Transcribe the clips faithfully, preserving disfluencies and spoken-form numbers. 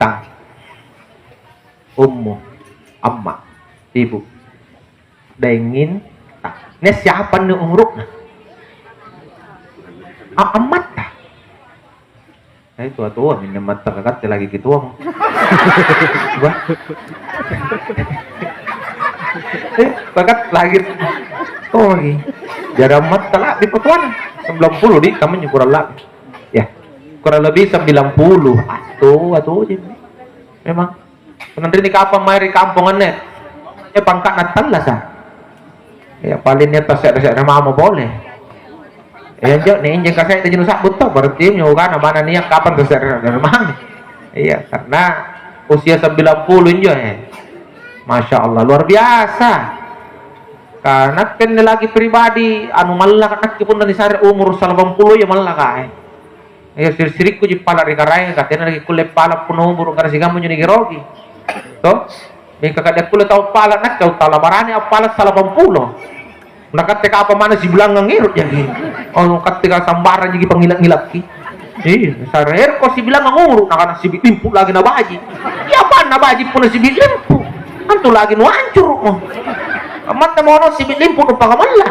Ta. Ummu, amma, ibu. Daengin, ta. Nia siapa ni umuru'na? A-, ammatta. Eh, tua-tua, minne ammatta kakatte lagi kituamo. Wah. Eh, kakat lagi. Oh, lagi. Jari ammatta la'bi patuana. Sembilan puluh di, kamu kurang la'bi. Ya. Kurang lebih sembilan puluh. Ah, tua, tua ji. Memang. Punna rini kapang mae ri kampong anne, eh, pangka'na tallasa. Ya, paling nia' tasse're-se're mamo pole. Iya, injo, nia' injo kasa'de ji nusa'bu to, berarti injo kana mana nia' kapang tasse're-se're mamo. Iya, karena usia sembilan puluh injo, eh. Masya Allah, luar biasa. Ka nakke anne lagi pribadi, anu, mallaka nakke punna nisare umuru salapang pulo iya mallaka, eh. Iya, siri'-siri'ku ji pala' ri Karaenga, ka tena lagi kulle pala' punna umuru, karena sikamma njo nigeroki. To? Mingka kade' kulle tau pala' nakke, tau tala barani appala' salapang pulo. Nakatte kapa manna sibilangngang ero' jaki. Oh, katte ka sambarang jaki pangngila'-ngila'ki. Iya, sare ero' ko sibilangngang umuru, nakana sibi' limpu' lagi nabaji'. Iya, apana nabaji' punna sibi' limpu'? Antu lagi nuancuru'mo. Ammatta mono sibi' limpu' nupakamalla.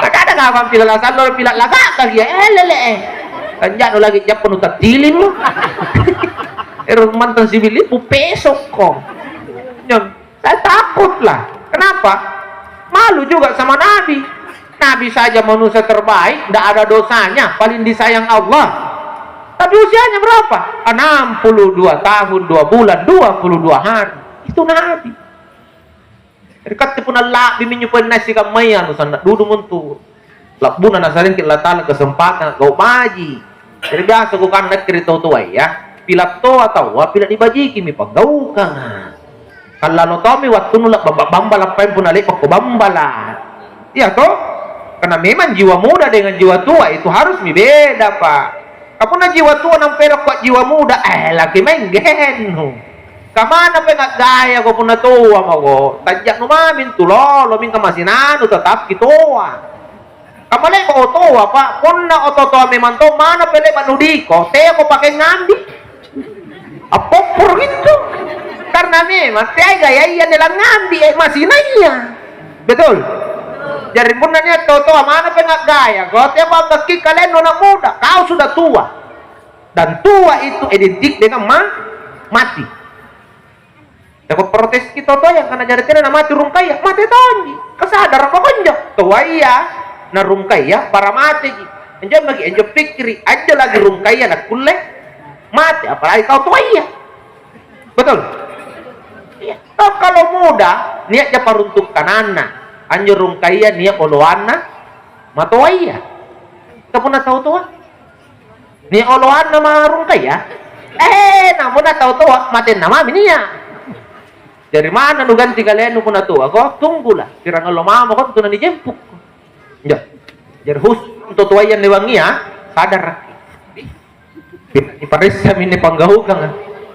Nakana kapang pila' lasallo, pila' laga'baki, eh, lele'e. Kanja'nu lagi jappa nutattilimmo. Ero' mantang sibi' limpu', pesokko. Nyong, saya takutlah. Kenapa? Malu juga sama Nabi. Nabi saja manusia terbaik, ndak ada dosanya, paling disayang Allah. Tapi usianya berapa? Enam puluh dua tahun, dua bulan, dua puluh dua hari. Itu Nabi. Jari katte punna la'bimi injo poeng nai sikammaya, anu sanna' dudung untu' la'buna Nasarengki Allata'ala kesempatan gau' baji'. Jari biasa kukana nakke ri tau toaya, pila' toa taua, pila' nibajikimi panggaukanga. Kallalo tommi wattunnu la'bamba-bambala' paeng punna le'bakko bambala'. Iya to? Karena memang jiwa muda dengan jiwa tua itu harus mi beda, Pak. Ka punna jiwa tua nampa ero'ko jiwa muda, eh, laki maeng gennu. Kamana penga'gayako punna toa mako? Tajja'nu mami intu lolo, mingka masinanu tetapki toa. Kamma le'ba' otoa, Pak, punna oto-otoa memang to, manapa le'ba' nudiko, teako pake ngambi'. Appopporo' gitu. Karena memang teai gayaya nelangngambi', eh, masinaya. Betul? Jari punna nia' tau toa manapa nga'gayako, teako ambakki kalennu ana' muda, kau sudah tua. Dan tua itu identik dengan ma-, mati. Teko proteski tau toaya, karena jari tena namate rungkaya, mate tonji. Kasadara mako injo. Toaya narungkaya para mateji. Anjo maki anjo pikkiri, anjo lagi rungkaya nakkulle mate, apalagi kau toaya. Betul? Iya. Kau kalau muda, nia'ja paruntuk kananna. Anjo rungkaya nia' oloanna matoaya. Ka punna tau toa? Nia' oloanna marungkaya? Eh, namunna tau toa, matenna mami nia'. Jari manna nuganti kalennu punna toako? Tunggulah, pirangallo mamako antu nanijempukko. Injo. Jari khusus untu' toaya anne bangngia, sadarakki. Niparessami anne panggaukanga.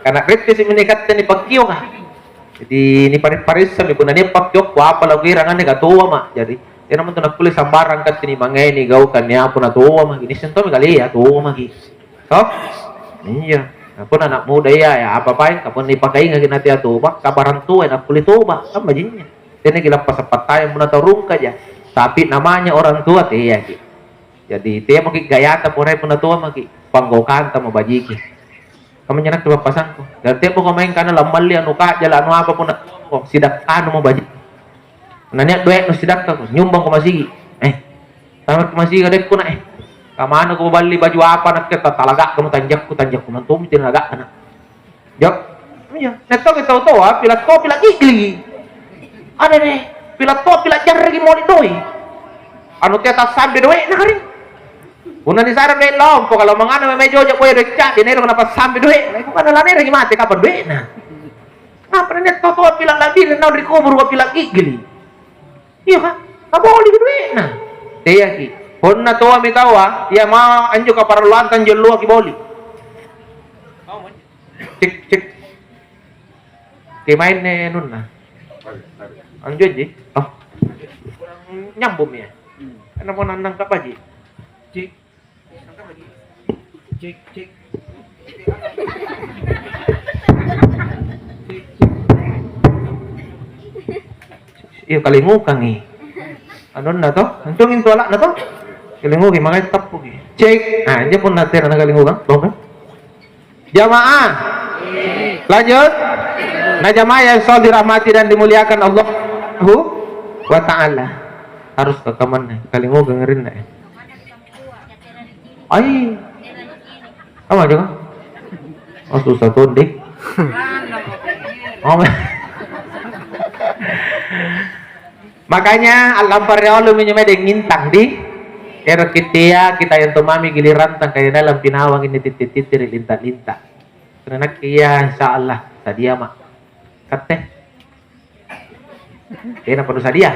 Kana rettesimi anne katte nipakkioka. Jadi nipare-paressami punna nia' pakkiokku apa lakuerang anne katoama. Jari Tena montu nakkulle sambarang katte nimangngai nigaukang, nia' punna toa maki', nisseng tommi kalea toa maki'. To? Iya. Nah, punna ana' muda iya, ya apa-apaeng, ka punna nipakaingaki natea toba', kabarang toai nakkulle toba', kan bajinnya. Tenaki lappasa' pattayang punna tau rungkaja, tapi namanya orang tua teaki. Jadi teamaki gayata porai punna toa maki', panggaukanta mabajiki. Kamma anjo nakke pappasangku. Dan teako maeng kana lammalli anu ka'jala anu apa punna toako, sidakkanu mabaji. Na nia' doe'nu sidakkako, nyumbangko masigi. Eh, tamaki masigi kadekku na, eh. Kamanako balli baju apa nakke, tatalaga'gamo tanjakku, tanjakku nantomi tena laga'na. Jo. Iya, nia' toki tau toa, pila' toa, pila' gi'gili. Ada deh, pila' toa, pila' jarreki moli doi. Anu tea tassambe doe'na kari. Punna nisare doe' lompo, kalau mangana memang jojo boya doe' ca'di, naero napassambe doe'na. Kukana lanereki mate kapang doe'na. Ngapa nia' tau toa pila' la'biri naung ri kuburu' pila' gi'gili? Iya, Kak. Naboliki doe'na. Teaki. Punna toami taua, iya ma anjo kaparalluanta anjo alloaki boli. Cek, cek. Kemainne anunna. Anjo ji. Oh. Nyambung ya. Karena mau nangka baji. Cek. Cek, cek. Iya, kalingukangi. Anunna to, ancungi intu ala'na to. Kalinguki, makanya tappuki. Cek. Ah, injo punna tena nakalingukang, bongka. Jamaah. Lanjut. Nah, jamaah yang selalu dirahmati dan dimuliakan Allah wa Ta'ala. Harus ke kamarnya. Kalingukang rinna, eh. Ai. Apa aja kan? Oh, susah tuh, deh. Oh, makanya, a'lampa riolo minjo mae deng ngintang di ero' kitea kita yang tomami gilirantang kaya dalam pinawang ini titti-titti ri linta-linta. Karena nakke iya, insya Allah, sadia ma'. Katte. Tena perlu sadia.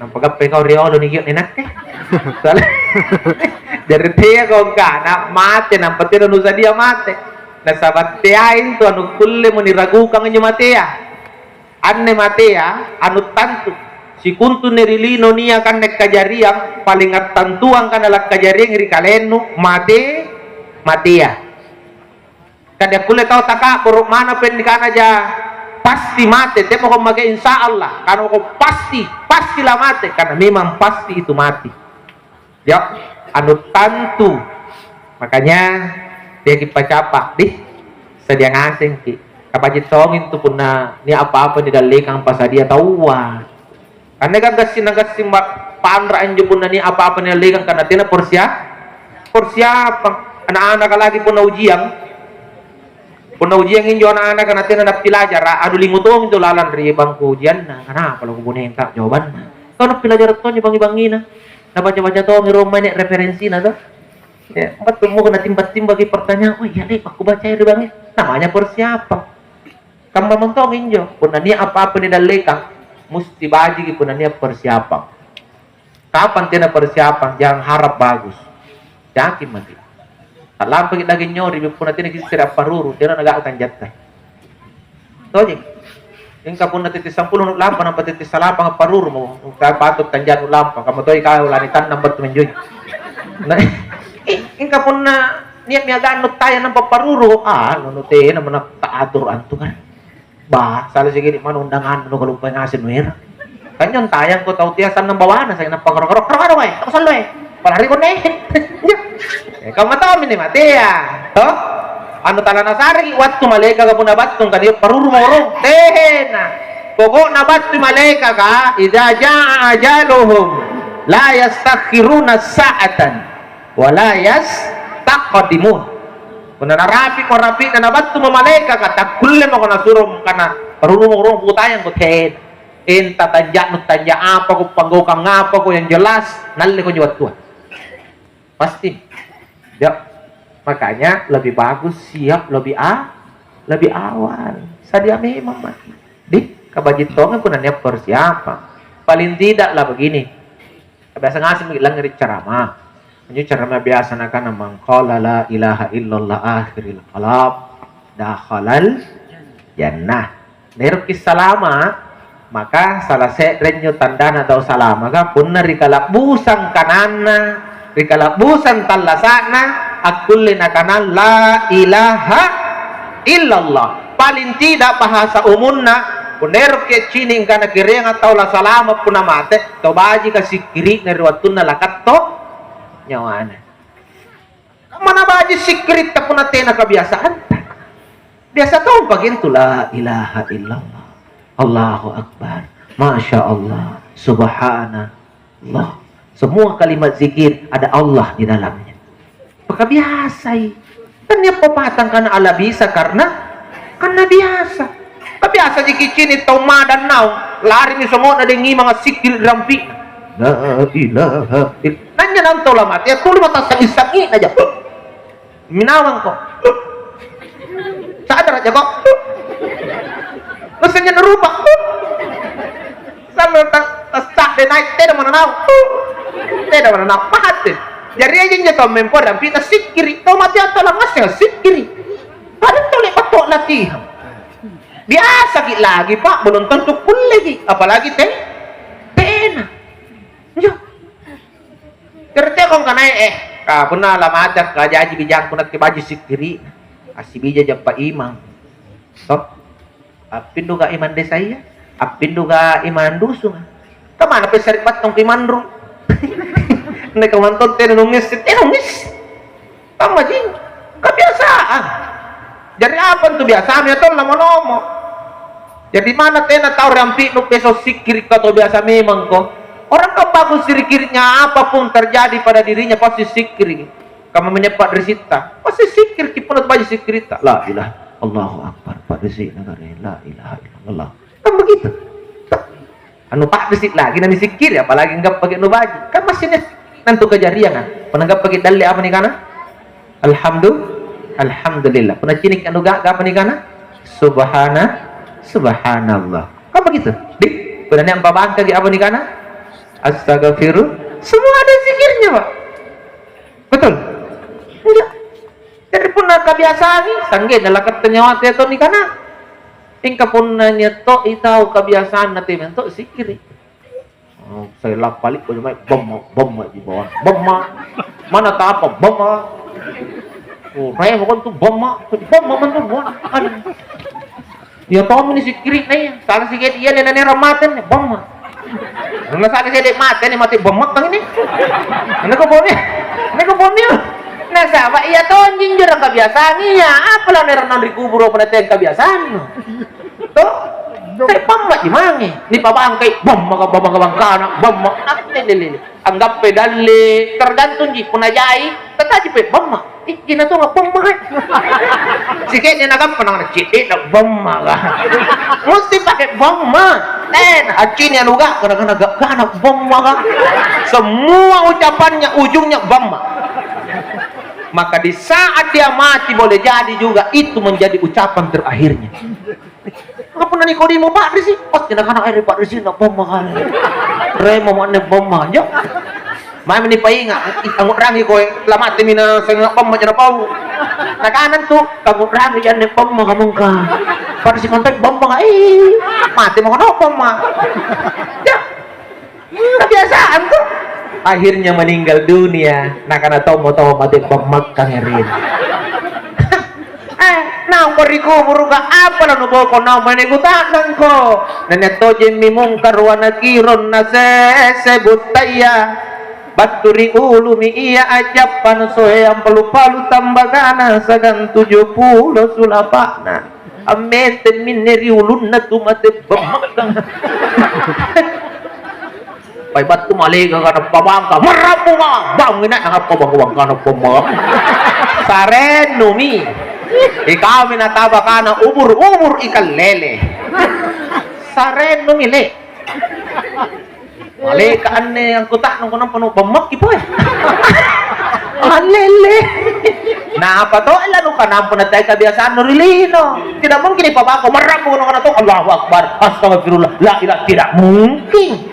Nampa gappai kau riolo ni gio' ni nakke. Soalnya, jari tea kau kana mate, nampa tena nusadia mate. Nasaba' teai intu anu kulle mo niragukang injo matea. Anne matea, anu tantu. Sikuntu ri lino niaka anne kajariang, paling attantuang kana lakkajariang ri kalennu, mate, matea. Kadi akkulle tau taka'boro' manang pe nikanaja pasti mate, teamako make insya Allah, kana mako pasti, pasti lamate, karena memang pasti itu mati. Ya, anu tantu. Makanya, teaki pacapa', dih, sadia ngasengki. Kabaji' tongi tu punna nia' apa-apa nidallekang pasadia taua. Anne kan gassing-gassing ma-, panra' anjo punna nia' apa-apa niallekang karena tena persia-, persiapang. Ana'-anaka lagi punna ujiang, punna ujiang injo ana'-anaka na tena nappilajara', anu lingu tongi intu lalang ri bangku ujianna. Kanapa lo kubunengka jawabanna? Kau nappilajara' tonji bangi-bangina, nabaca-baca tongi rong mae referensina to. Ya, battu muko natimba-timbaki pertanyaan, "Oh iya, le'ba' kubacai ri bangi." Namanya persiapang. Kamma mentong injo, punna nia' apa-apa nidallekang, musti bajiki punna nia' persiapang. Kapang tena persiapang, jangan harap bagus. Yakin maki. Ta'lampaki daging nyori, punna tena kisiri' apparuru, tena naga'ga tanjatta. Tojeng. Engka punna tette' sampulo nu lampa, nampa tette' salapang apparuru mo, ka patut tanja'nu lampa, kamma toi kau lani tannang battu minjoi. Nah, engka punna nia'mi agannu tayang nampa paruru, ah, nu tena mana ta'atur antu kan. Bah, sala sikidi' manna undangannu, nukaluppai ngaseng nuerang. Kan nyong tayangko tau tea sannang bawana, saya nappa koro-koro, "Koro-koro, eh, apa sallo, eh? Palari konne." Eh, kamma tommi ni matea, toh? Anu tala nasareki wattu malaekaka punna battung, kan iya paruru moro. Tena. Pokokna battu malaekaka, "Idza jaa ajaluhum, la yastakhiruna sa'atan, wa la yastaqdimun." Punna narapi'mo rapi'na nabattumo malaekaka, takkulle mako nasuro kana paruru moro kutayangko, tena. Enta tanja'nu tanja apako, panggaukang apako, yang jelas nalleko anjo wattua. Pasti. Ya. Makanya lebih bagus siap lebih a-, lebih awal. Sadia memang maki. Di, kabaji' tongi punna nia' persiapang. Paling tidak lah begini. Biasa ngaseng maki langngere' ceramah. Anjo ceramah biasa nakana, "Man qala la ilaha illallah akhiril kalam, dakhalal jannah." Naeroki salama', maka sala se're anjo tandana tau salamaka, punna ri kala'busang kananna, ri kala'busang tallasa'na, akkulle nakana, "La ilaha illallah." Paling tidak bahasa umumna, punna eroki accini' angkana kereanga tau la salama' punna mate, tau bajika sikkiri'na ri wattunna lakatto nyawana. Kammana baji' sikkiritta punna tena kabiasaanta? Biasa tompaki intu, "La ilaha illallah, Allahu akbar, masya Allah, subhanallah." Semua kalimat zikir ada Allah di dalamnya. Maka biasai. Kan nia' pepatah angkana ala bisa karena, karena biasa. Kabiasa ji kiccini' tau madang naung, larimi songo'na deng imang assikkiri' rampi'na. La ilaha ill-, nanya naung tau lamatea tuli mata sangi-sangi'na ja. Minawangko. Sadara' jako. Massanya narupa. Sambil ta-, tassa'de nai', tena mananau. Tena mananau. Mate. Jari aja injo tau mempo rampi'na sikkiri'. Tau matea tau langngasseng sikkiri'. Pada tau le'ba' to' latihan. Biasaki' lagi, Pak, belum tentu kulleki', apalagi te-, tena. Injo. Jari teako angkanae, eh, ka punna lamateakka jaji bijangku nakke baji' sikkiri'. Assibija jampa imang. Toh? Appinduka imang desaya? Appinduka imang dusunga. Kamana pessari battongki manru? Nek kamantong tena nungis, tena nungis. Kamma ji, kebiasaan. Jari apa antu biasami atau lama-lama? Jadi mana tena tau rampi'nu peso sikkiri' ka tau biasa memangko? Orang kan bagus zikirnya, apapun terjadi pada dirinya pasti sikkiri'. Kamma menyeppa' risitta, pasti sikkiriki punna baji sikkiritta. La ilaha, Allahu Akbar, pa'risi'na kare, la ilaha illallah. Kan begitu. Anu pa'risi' lagi nanisikkiri', apalagi anggappaki anu baji'. Kan masih nia' nantu kajarianga. Punna anggappaki dalle apa nikana? Alhamdu-, Alhamdulillah. Punna ciniki anu gaga apa nikana? Subhana-, Subhanallah. Kan begitu? Di, punna nia' ampabangkaki apa nikana? Astagfirullah. Semua ada zikirnya, Pak. Betul? Enggak. Jari punna kabiasangi, sanggenna lakatte nyawata tau nikana. Mingka punna nia' to'i tau kabiasanna tena mento sikkiri'. Oh, saya lappali ko mai bamma, bamma di bawah. Bamma. Mana tapa bamma? Oh, raya bukan tu bamma, bamma mantu buah. Aduh. Iya tommi ni sikkiri'na iya. Sala sikidi' iya nenanera mate ni, bemma. Nasaba' sikidi' mate ni, mate bemma tang ini. Nako boni. Nako boni. Nasaba' iya tonji anjo kebiasaan iya. Apa la nerang ri kuburo punna teai kebiasaannu? To? Sai bemma ji mange. Nipabangkai, bemma ka, bemma ka bangkana, bemma. Atte lelele. Anggappai dalle, tergantungji, punna jai, tataji pe bemma. Ih, jina tonga bemma, eh. Sike'de' nagappa, nangana, "Cedde'na bemma, ka." Musti pake bemma. Eh, accini anu, ka, kadang-kadang gak-, gana bemma, ka. Semua ucapannya ujungnya bemma. Maka di saat dia mati, boleh jadi juga itu menjadi ucapan terakhirnya. Maka punna nikodimo pa'risi', pasti nakana, "Eh, ri pa'risi'na bemma kale. Remo mo anne bemma, jo." Maemi nipainga', "Ih, angngu'rangi koe, lamatemi na seng bemma ja napau." Nakana antu, "Kangngu'rangi ja anne bemma kamongka. Pa'risi' mantai bemma ka, ih, mate mako naung bemma." Jo. Kebiasaan tuh. Akhirnya meninggal dunia, nakana tommo-tommo mate bemmakkangi ri. Eh, naungko ri kuburuka, apa lanuboko naung mae nikuta'nangko? Nania' tojemmi Mungkar wa Nakirun nasese buttaya. Battu ri ulumi ia a'jappa nasoeang palu-palu tambagana siagang tuju pulo sulapa'na. Ammentemmi anne ri ulunna tu mate bemmakkang. Pai battu malaekaka nappabangka, "Marrammuka!" Bangngi na, nangappa bangka-bangkana pamma. Sarennumi. Ikaumi nataba kana ubur-ubur ikalele. Sarennumi, le. Malaeka anne angkuta'nangko nampa nubammakki poe. Allele. Napa to lanuka nampa nateai kebiasaannu ri lino. Tidak mungkin ipabako marrammu nakana to, "Allahu Akbar, astagfirullah, la ilaha," tidak mungkin.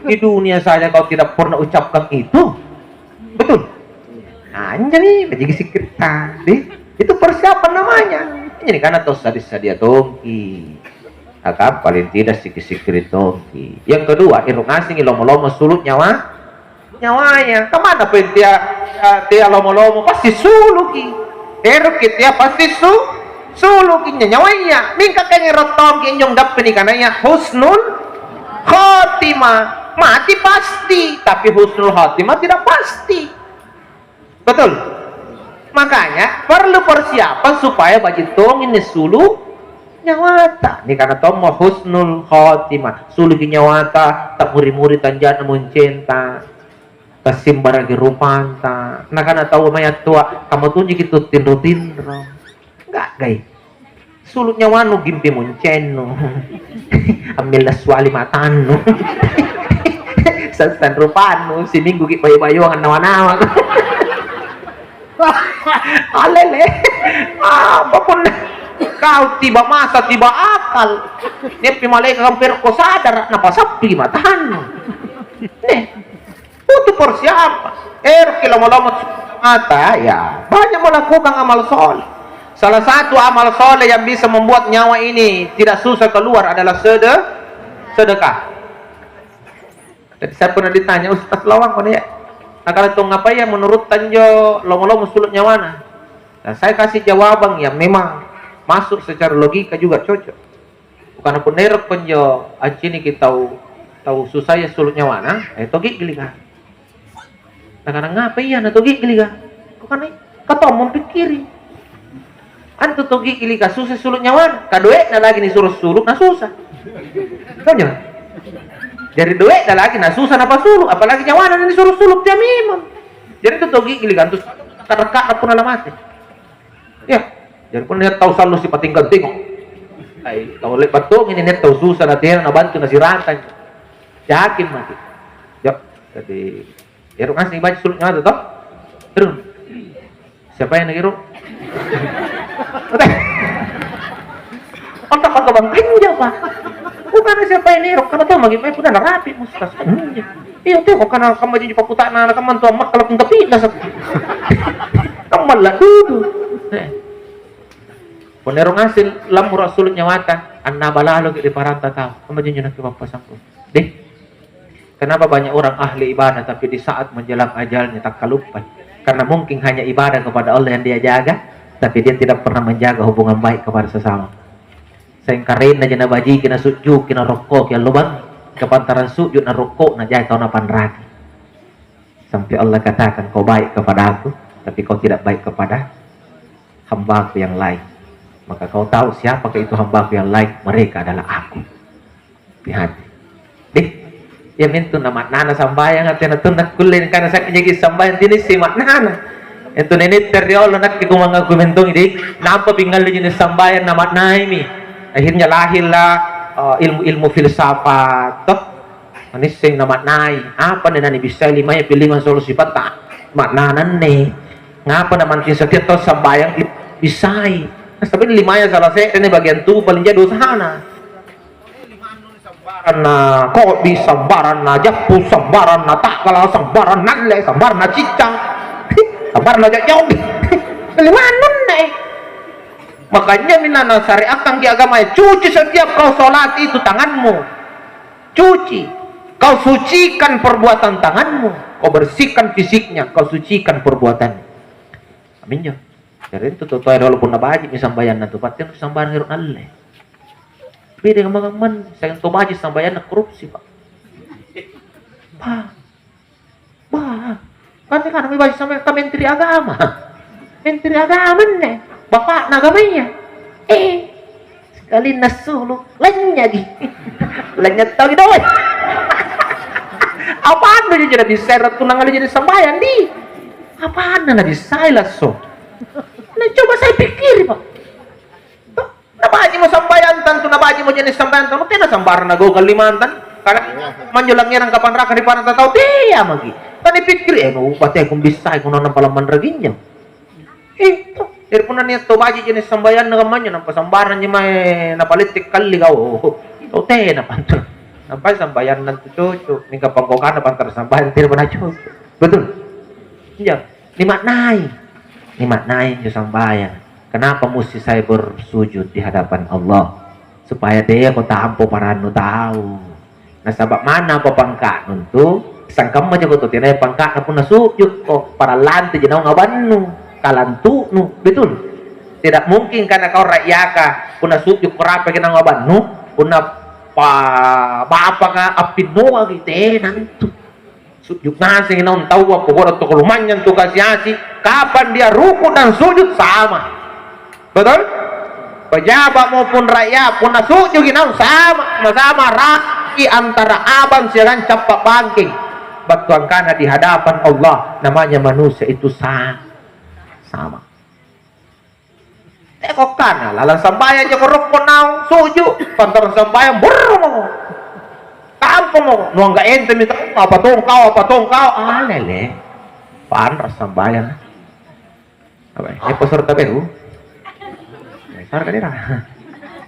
Di dunia saja kau tidak pernah ucapkan itu. Betul? Anjani, bajiki sikkiritta, deh. Itu persiapan namanya. Jadi karena tau sadia-sadia tongki. Maka paling tidak sikki-sikkiri tongki. Yang kedua, ero' ngasengi lomo-lomo sulu' nyawa, nyawaya. Kamana pole tea, tea lomo-lomo? Pasti suluki. Eroki tea pasti su-, suluki nyawaya. Mingka kengero tongki injo gappi nikanaya husnul khotimah. Mati pasti, tapi husnul khotimah tidak pasti. Betul? Makanya perlu persiapan supaya baji' tongi nisulu' nyawata. Nikana tommo husnul khotimah. Suluki nyawata, ta'muri-muri tanja'na muncenta, tassimbaraki rupanta. Nakana tau mae attoa, "Kamma tonjiki tu tinro-tinro." Gagai. Sulu' nyawannu, gimpi muncennu. Ammilla suali matannu. Sassan rupannu, simingguki bayu-bayuang annawa-nawa. Alele. Apa punna kau tiba masa, tiba akal? Niappi malaeka kampero ko sadara, napasappi matannu. Nih. Butuh persiapan. Eroki lomo-lomo mata, ya, banyak melakukan amal soleh. Salah satu amal soleh yang bisa membuat nyawa ini tidak susah keluar adalah sede-, sedekah. Jadi saya pernah ditanya, "Ustaz Lawang, mana ya?" Nah, kalau tong apa ya menurut tanjo lomo-lomo sulu' nyawana? Nah, saya kasih jawaban yang memang masuk secara logika juga cocok. Karena punna ero' konjo acciniki tau, tau susaya sulu' nyawana, eh, to gi'gilika. Nakana, "Ngapa iya na to gi'gilika?" Kukana, "Ka tommo pikkiri. Antu to gi'gilika susa sulu' nyawana, ka doe'na lagi nisuro sulu' na susa." Tonjo? Jari doe'na lagi na susa napasulu', apalagi nyawana na nisuro sulu' tea memang. Jari antu to gi'gilika antu karekka'na punna lamate. Iya, jari punna nia' tau sallo sipatinggal-tinggal. Ai, tau le'ba' tongi nia' tau susa na tena nabantu nasiratang. Yakin maki. Ya, jadi ero' ngaseng baca sulu' nyawa toh? Ero'. Siapa yang nagiro? Otak kau bangkanya apa? Bukan siapa yang niro, karena tuh bagi main punna narapi muskas. Iya, teko kana kamma jinjo pakkuta'na, ana kamma antu ammakkala punta pi'na satu. Kamma la dudu. Eh. Punna ero' ngaseng lammoro' assulu' nyawata, annaba laloki' ri paranta tau. Kamma jinjo nakke pappasampu. Deh. Kenapa banyak orang ahli ibadah tapi di saat menjelang ajalnya tak kaluppai? Karena mungkin hanya ibadah kepada Allah yang dia jaga, tapi dia tidak pernah menjaga hubungan baik kepada sesama. Seng karenna je nabajiki, nasujjuki, narokkoki allo bangngi. Kapantarang sujju' narokko'na jai tau napanraki. Sampai Allah katakan, "Kau baik kepada aku, tapi kau tidak baik kepada hamba-Ku yang lain. Maka kau tahu siapakah itu hamba-Ku yang lain? Mereka adalah aku." Hati-hati. Deh, iya mintu na maknana sambayang, tena tunna kulle kana sakki jaki sambayang, tena isse maknana. Itu ninitte riolo nakke kumanga kumentongi deh. Nampa pingalli jenis sambayang na maknaimi. Akhirnya lahirlah, eh, ilmu-ilmu filsafat toh. Manisseng na maknai. Apa nih nani bissai limaya pi lima solo sipatta? Maknana anne. Ngapa na manting setiap tau sambayang bissai? Nasaba limaya salah se're nih bagian tubuh paling jadi dosana. Sambaranna ko'bi, sambaranna jappu, sambaranna ta'gala, sambaranna alle, sambaranna ciccang, sambaranna ja'jaung. Limanunna, eh. Makanya minna nasyariatkangi agama, eh, cuci setiap kau sholat itu tanganmu. Cuci. Kau sucikan perbuatan tanganmu. Kau bersihkan fisiknya, kau sucikan perbuatannya. Aminjo. Jari intu tau toa riolo punna baji'mi sambayanna tu, pasti antu sambarang ero' nalle. Beda kamma-kamma, sayang tau baji' sambayanna korupsi, Pak. Bah. Bah. Kan sekarang baji' sambayang ka menteri agama. Menteri agama anne. Bapakna agamaya. Eh. Kalinna assulu', lanynyaki. Lanynya tau doe. Apana anjo nabissai ratu nangngalle jenis sambayang, di? Apana nabissai lasso? Nah, coba saya pikkiri, Pak. Toh, nabaji'mo sambayang tantu, nabaji'mo jenis sambayang tantu, tena sambarang nagaukang limanta. Karena manjo langngerang kapanrakang ri paranta tau, tea maki. Tanipikkiri, eh, nu batea kumbissai, kuno nampa lammanraki injo. Eh, to, jari punna nia' tau baji' jenis sambayanna kamma anjo, nampa sambarangji mae napaletti' kalli kau. Tau tena pantu. Nampai sambayanna antu cocok, mingka panggaukana pantara sambayang tea punna cocok. Betul? Iya. Nimaknai. Nimaknai injo sambayang. Kenapa musti saya bersujud di hadapan Allah? Supaya teako tampo parannu tau. Nasaba' manna apa pangka'nu antu, sangkamma jako tau tenaya pangka'na punna su'juko, parang lanteji naung abannu, kalantu'nu, betul? Tidak mungkin kana kau ra'yaka, punna su'juko rapaki naung abannu, punna pa-, bapaka appinnoaki, tena antu. Su'ju' ngasengi naung taua, pokokna tokolo' manynyang tu kasi-asi, kapang dia ruku' dan sujud sama. Betul? Pejabat maupun rakyat, punna su'juki naung sama, sama raki antara abang siagang cappa' bangkeng. Battu angkana di hadapan Allah, namanya manusia itu sa-, sama. Teko kana, lalang sambayang jako rokko naung su'ju', pantarang sambayang burru mako. Kampo mako, nuangga ente mita, apa tong kau, apa tong kau, alele. Panra sambayang. Apa ya? Eh, pasar taberu. Eh, sar kadera.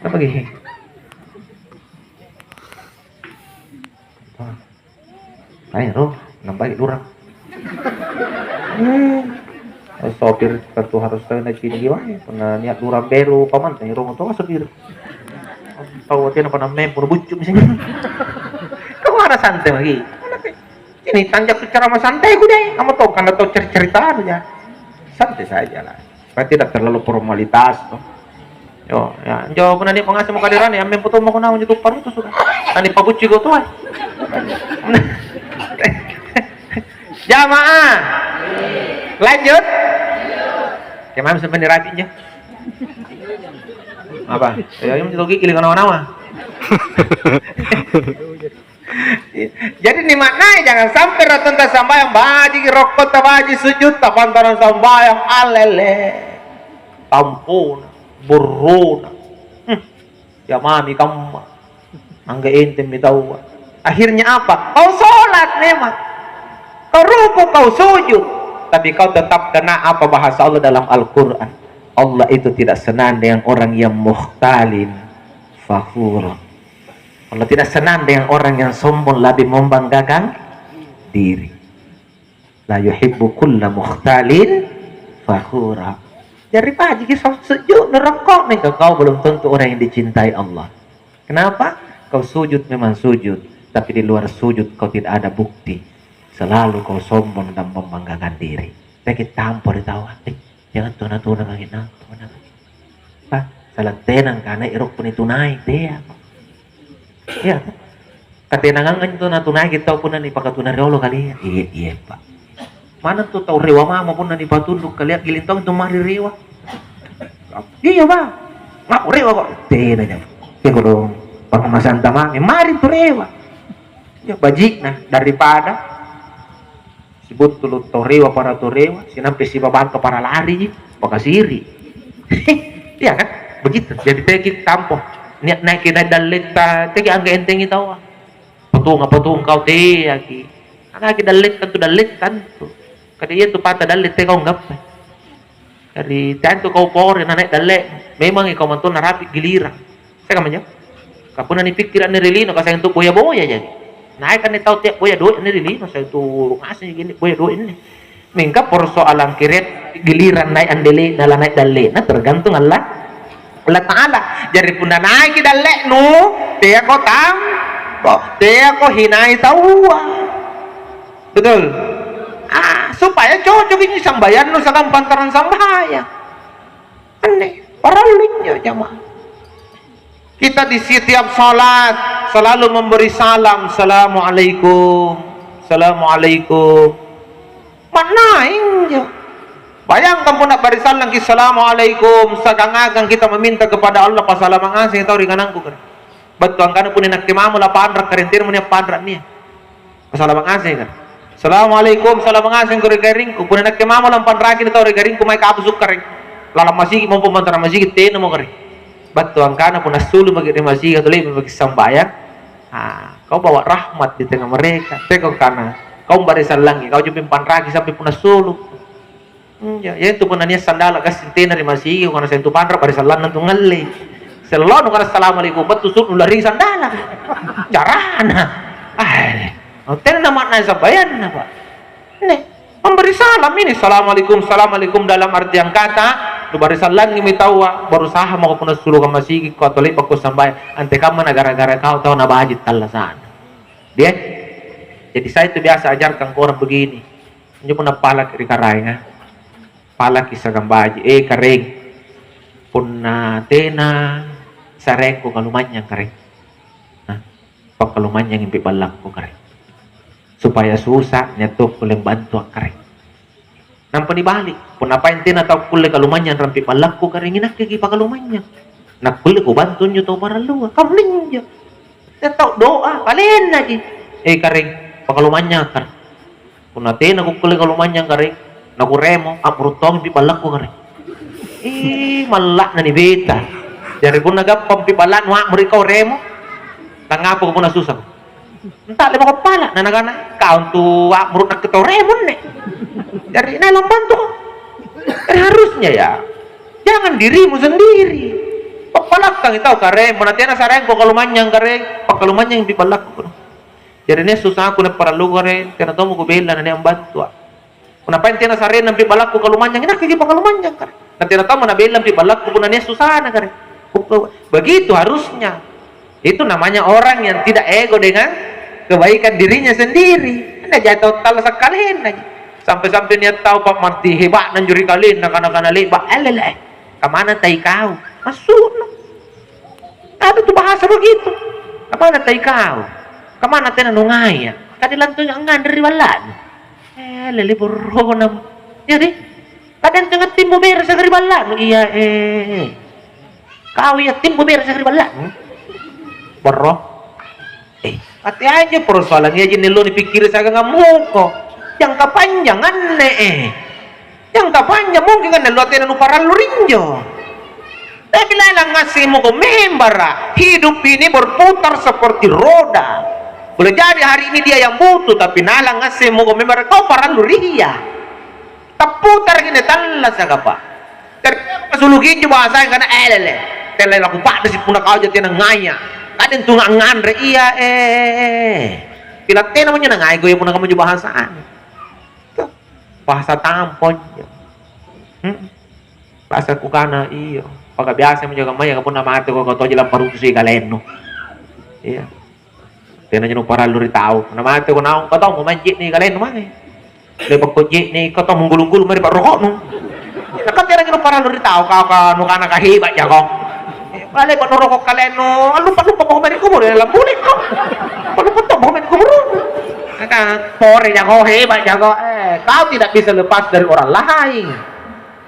Apa gini? Taero, nambai lurang. Eh, sopir tentu harus tahu naik sini gimana? Pernah niat lurang beru, paman, taero motor sopir. Tahu tena pernah main, pernah bucuk misalnya. Kau ada santai lagi. Ini tanjak tu ceramah santai ku deh. Kamu tahu karena tahu cer-, cerita aja. Santai saja lah. Supaya tidak terlalu formalitas tuh. Yo, ya, anjo punna nia' pangaseng makaderane, ammempo tommo ko naung anjo tu parutusu'. Nanipabucci ko toai. Jamaah. Lanjut. Kemae sebenarnya rapi injo. Apa? Ya, ini lagi kiling nawa-nawa. Jadi nimaknai jangan sampai ratonta sambayang baji rokko tabaji sujud tapantarang sambayang alele tampona burrona. Hmm. Ya mami kamma angga enteng mi taua. Akhirnya apa? Kau sholat memang, kau ruku, kau sujud, tapi kau tetap kena apa bahasa Allah dalam Al-Quran. Allah itu tidak senang dengan orang yang muhtalin fakhur. Allah tidak senang dengan orang yang sombong, lebih membanggakan diri. La yuhibbu kulla mukhtalin fakhura. Jari bajiki sujud nerokko mingka kau belum tentu orang yang dicintai Allah. Kenapa? Kau sujud memang sujud, tapi di luar sujud kau tidak ada bukti. Selalu kau sombong dan membanggakan diri. Peki tampo ri taua. Eh, Jangan tuna-tuna kaki nang, tuna kaki. Pak, salah tenang karena irok puni tunai, tea. Iya, katenangang anjo tuna-tunai kita punna nipakatuna riolo kali. Iya, iya, Pak. Mana tuh tau rewa mama punna nipatundu kali, giling tau itu mari rewa. Iya, Pak. Ngaku rewa kok. Tena jam. Ya kodong. Pangmasanta mami, mari tu rewa. Ya bajikna daripada Sibuntulu torewa para torewa, sinampe sibabangka para lariji, pakasiri. Iya kan? Begitu. Jadi teki tampo. Nia-, naiki naik dalletta, teki angga entengi taua. Patunga, patung kau teaki. Anaki dalletta tu dalletta tu. Kada iya tu pata dalle teka kau ngappa. Jari, teantu kau pore na nai' dalle', memangi kau mantonna rapi' gilirang. Sai kamma anjo? Ka punna nipikkiri' anne ri lino, ka seng tu boya-boya jaki. Nai' kanne tau tea' boya doe' anne ri lino, seng tu ngaseng jaki anne boya doe' anne. Mingka persoalan kere' gilirang nai' andele'na, la nai' dalle'na, tergantung Allah, Allah Ta'ala. Jari punna naiki' dalle'nu, teako tam-, teako hinai taua. Betul? Ah, supaya cocok ini sambayannu siagang pantarang sambayang. Anne, parallu injo jamaah. Kita di setiap salat selalu memberi salam, "Assalamualaikum, assalamualaikum." Ma'nai injo. Bayangkan punna bari sallangki, "Assalamualaikum," siagang-agang kita meminta kepada Allah, pasalama' ngaseng tau ri kanangku. Battu angkana punna nakke mamo la panra' karaeng tenamo nia' panra' nia'. Pasalama' ngaseng ka. Assalamualaikum, salama' ngaseng ko ri garringku. Punna nakke mamo la panraki tau ri garringku mae kabu sukkare'. Lalang masigi' mo pamantara masigi' tenamo kare'. Battu angkana punna assulu' maki' ri masigi' atau le'ba' maki' sambayang. Ah, kau bawa rahmat di tengah mereka. Teko kana kau bari sallangi, kau jumpa panraki sampai punna assulu'. Injo, iantu punna nia' sandala' gassing tena ri masigi', punna sentu panra' bari sallanna tu ngallei. Sellono kana assalamualaikum, battu su'nu lari sandala'. Carana. Ah, tena namaknai sambayanna, Pak. Nih, memberi salam ini, assalamualaikum, assalamualaikum dalam artian kata, nu bari sallangi mi taua, berusaha mako punna suluka masigi' ko atau le'bakko sambayang, antekamma na gara-gara kau tau nabaji' tallasa'na. Dia? Jadi saya itu biasa ajarkan ke orang begini. Injo punna palaki' ri karaenga, palaki' siagang baji', "Eh, Karaeng, punna tena saraengko kalumanynyang, Karaeng. Nah, pakkalumanynyang impi' ballakku, Karaeng. Supaya susa, nia' tong kulle mbantua', Karaeng." Nampa nibali', "Punna paeng tena tau kulle kalumanynyang rampi' ballakku, Karaeng, inakkeki pakalumanynyang. Nakkulle kubantu anjo tau parallua." Kaminjo. Nia' tau doa, kalennaji. "Eh, Karaeng, pakalumanynyang, Karaeng." Punna tena kukkulle kalumanynyang, Karaeng, nakuremo, a'muru' tongi pi ballakku, Karaeng. Ih, malla'na nibeta. Jari punna gappang pi balla'nu a'muru' kau remo, tangngapako punna susako? Nta'le mako pala', na nakana, "Kau antu a'muru' nakke tau remo anne." Jari nae lambantuko. Kan harusnya ya, jangan dirimu sendiri. Pappalakkangi tau, "Karaeng, punna tena saraengko kalumanynyang, Karaeng, pakkalumanynyang pi ballakku." Jari nia' susaku, nia' paralluku, Karaeng, tena tommo kubella na nia' ambantua'. Punna paeng tena saraenna pi ballakku kalumanynyang, inakkeki pakalumanynyang, Karaeng. Na tena tommo nabella pi ballakku punna nia' susana, Karaeng. Begitu harusnya. Itu namanya orang yang tidak ego dengan kebaikan dirinya sendiri. Nia' jai tau tallasa' kalennaji. Sampai-sampai nia' tau pa'marti heba'na anjo ri kalenna, kana-kana le'ba', "Elele, kamana tai kau?" Massu'nu. Ada tu bahasa begitu. Kamana tai kau? Kamana tena nungaya? Kadi lantu nganre ri balla'nu. Eh, lele borrona. Jadi, kadang tengah timbo beres ri balla'nu. Iya, eh. Kau iya timbo beres ri balla'nu. Borro. Eh, ati aja persoalan iya jinne lo nipikkiri siagang ammuko. Jangka panjang anne, eh. Jangka panjang mungkin anne lo tena nuparallu rinjo. Tapi lalang ngaseng moko membara, hidup ini berputar seperti roda. Boleh jadi hari ini dia yang butuh, tapi nalang ngaseng moko membara, kau parallu ri ia. Tapputaraki anne tallasaka, Pak. Jari, pasuluki injo bahasaya kana, eh, lele. Tella laku pa'risi punna kau ja tena ngaya. Kadang tu nganre iya, eh, eh, eh. Pila tena mo nyanna ngai koe punna kamma injo bahasana. Tuh, bahasa tampo injo. Hmm. Bahasa kukana iyo. Paka biasa minjo kammaya punna mate ko, ko toji lampa rutusi kalennu. Iya. Tena jeno parallu ri tau. Punna mate ko naung ko tau mo manjini kalennu mange. Lepa ko jini ko tau munggulu-nggulu mari parokoknu. Nah, kan tena jeno parallu ri tau kau ka nukana ka hebat jako. Bale ko noroko kalennu, allupa-lupa ko mari kubur ya lambulik ko. Allupa to ko mari kubur. Maka pore jako, hebat jako. Eh, kau tidak bisa lepas dari orang lain.